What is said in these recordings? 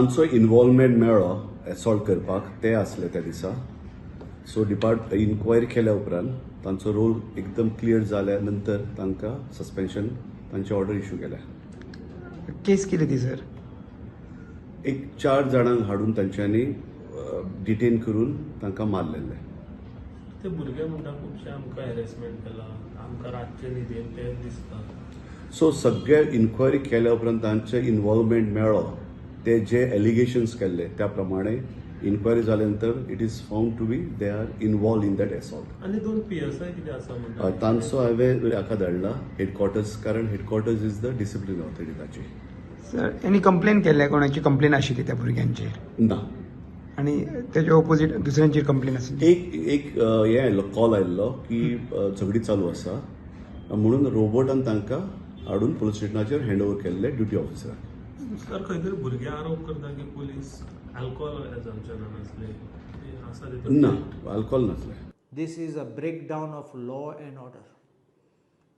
तांचो इनवॉल्वमेंट मेळ्ळो एसॉल्ट करपाक ते आसले त्या दिसा. सो डिपार्ट इन्क्वायरी केल्या उपरांत तांचो रोल एकदम क्लियर जाल्या नंतर तांकां सस्पेन्शन तांचे ऑर्डर इशू केल्या. केस कितें ती सर? एक चार जाणांक हाडून तांच्यांनी डिटेन करून तांकां मारलेले. ते भुरगे म्हणटा, खुबशे आमकां हॅरेसमेंट केला, आमकां रातचे न्हिदेन तेच दिसता. सो सगळे इन्क्वायरी केल्या उपरांत तांचे इनवॉल्वमेंट मेळ्ळो. ते जे एलिगेशन्स केल्ले त्या प्रमाणे इन्क्वायरी जाल्या नंतर it is found to be they are involve in that assault. आनी दोन पीएसआय कितें आसा म्हणटा. तांचो हांवें हाका धाडला हेडक्वॉर्टर्स, कारण headquarters is the discipline authority ताची. सर, एनी कंप्लेन केल्ल्या? कोणाची कंप्लेन आशिल्ली त्या भुरग्यांचेर? ना. आनी तेच्या ओपोजीट दुसऱ्यांचेर कंप्लेन आशिल्ली? एक एक हें आयलो, कॉल आयल्लो की झगडी चालू आसा म्हणून. रोबोटान तांकां हाडून पुलीस स्टेशनाचेर हँड ओवर केल्ले ड्युटी ऑफिसराक. सर, खंय तरी भुरगे आरोप करता की पुलीस अल्कोहोल एजम्पशनान आसले. ते आसा तितून? ना, अल्कोहोल नासलें. This is a breakdown of law and order.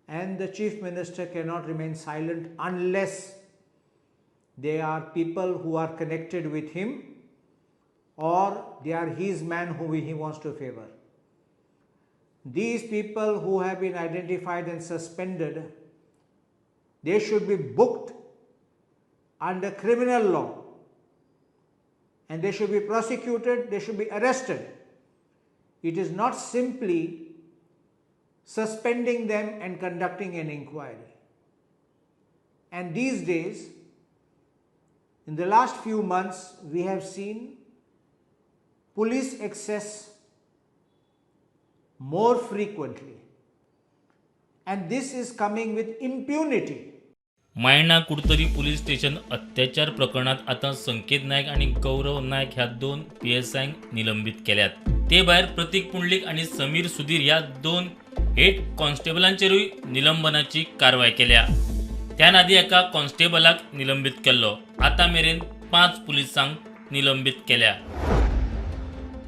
And the Chief Minister cannot remain silent unless they are people who are connected with him or they are his man who he wants to favor. These people who have been identified and suspended, they should be booked under criminal law and they should be prosecuted, they should be arrested. It is not simply suspending them and conducting an inquiry. And these days, in the last few months, we have seen police excess more frequently. And this is coming with impunity. Mayana Curtorim police station अत्याचार प्रकरणात आता संकेत नायक आणि गौरव नायक ह्या दोन पीएसआयंक निलंबीत केल्यात. ते भायर प्रतीक पुंडलीक आणि समीर सुधीर ह्या दोन हेड कॉन्स्टेबलांचेरूय निलंबनाची कारवाय केल्या. त्यान आदी एका कॉन्स्टेबलाक निलंबीत केल्लो. आतां मेरेन पांच पुलिसांक निलंबीत केल्या.